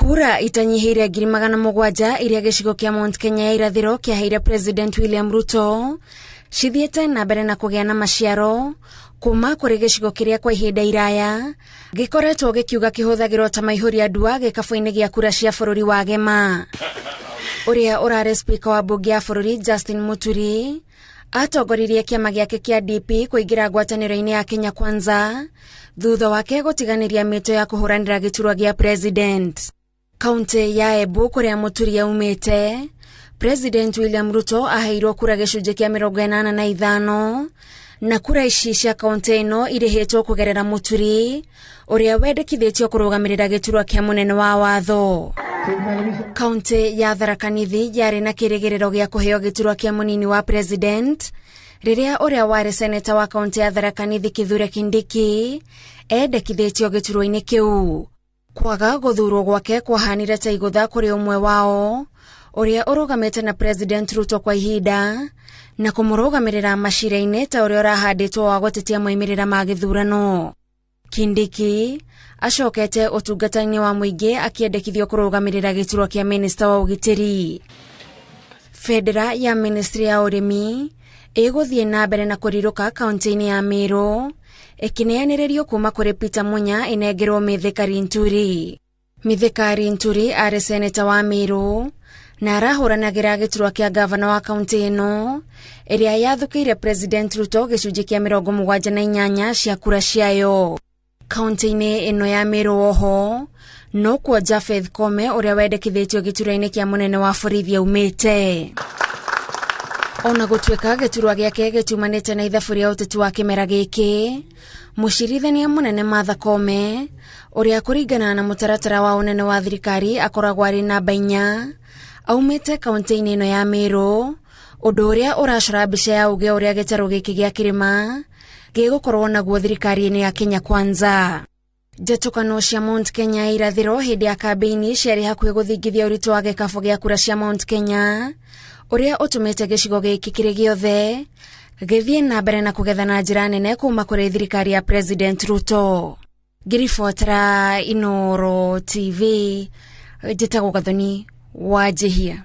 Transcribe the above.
Kura itanyihĩire 700,000 iria gĩcigo kĩa Mount Kenya ya irathĩro kĩaheire President William Ruto cithiĩte na mbere na kũgĩa na maciaro kuma kũrĩ gĩcigo kĩrĩa kwa ihinda iraya gĩkoretwo gĩkiuga kĩhũthagĩrwo ta maihũria ndua gĩkabũ-inĩ gĩa kura cia bũrũri wa Gema. Ũrĩa ũrarĩ spika wa mbunge ya bũrũri Justin Muturi atongoririe kĩama gĩake kĩa DP kũingĩra ngwatanĩro-inĩ ya Kenya Kwanza thutha wake gũtiganĩria mĩto ya kũhũranĩra gĩturwa gĩa president. Kaunti ya Embu kũrĩa Muturi aumĩte, President William Ruto aheirwo kura gĩcunjĩ kĩa 85, na kura ici cia kaunti ĩno irĩhĩtwo kũgerera Muturi ũrĩa wendekithĩtio kũrũgamĩrĩra gĩturwa kĩa mũnene wa watho. Kaunti ya Tharaka Nithi yarĩ na kĩrĩgĩrĩro gĩa kũheo gĩturwa kĩa mũnini wa president rĩrĩa ũrĩa warĩ seneta wa kaunti ya Tharaka Nithi Kithure Kindiki endekithĩtio gĩturwa-inĩ kĩu. Kwaga gũthurwo gwake kwahanire ta igũtha kũrĩ ũmwe wao ũrĩa ũrũgamĩte na President Ruto kwa ihinda na kũmũrũgamĩrĩra macira-inĩ ta ũrĩa ũrahandĩtwo wa gũtetia moimĩrĩra ma gĩthurano. Kindiki acokete ũtungata-inĩ wa mũingĩ akĩendekithio kũrũgamĩrĩra gĩturwa kĩa minista wa ũgitĩri. Bendera ya ministry ya ũrĩmi ĩgũthiĩ na mbere na kũrirũka kaunti-inĩ ya Meru ĩkĩneanĩrĩrio kuma kũrĩ Peter Munya ĩnengerwo Mithika Linturi. Mithika Linturi arĩ seneta wa Meru na arahũranagĩra gĩturwa kĩa gavana wa kaunti ĩno ĩrĩa yathũkĩire President Ruto gĩcunjĩ kĩa 78 cia kura ciayo. Kaunti-inĩ ĩno ya Meru oho nokuo Japheth Kome ũrĩa wendekithĩtio gĩturwa-inĩ kĩa mũnene wa borithi aumĩte. Ona gũtuĩka gĩturwa gĩake gĩtiumanĩte na ithabu rĩa ũteti wa kĩmera gĩkĩ, mũcirithania mũnene Martha Koome ũrĩa kũringana na mũtaratara wa ũnene wa thirikari akoragwo arĩ namba 4 aumĩte kaunti-inĩ ĩno ya Meru, ũndũ ũrĩa ũracora mbica ya uge ũrĩa gĩtarũ gĩkĩ gĩa kĩrĩma gĩgũkorwo naguo thirikari-inĩ ya Kenya Kwanza. Njatũkano cia Mount Kenya irathĩro hĩndĩ ya kambĩini ciarĩ hakuhĩ gũthingithia ũritũ wa gĩkabũ gĩa kura cia Mount Kenya ũrĩa ũtũmĩte gĩcigo gĩkĩ kĩrĩ gĩothe gĩthiĩ na mbere na kũgetha na njĩra nene kuma kũrĩ thirikari ya President Ruto. Ngĩribotera Inooro TV, njĩtagwo Gathoni wa Njihia.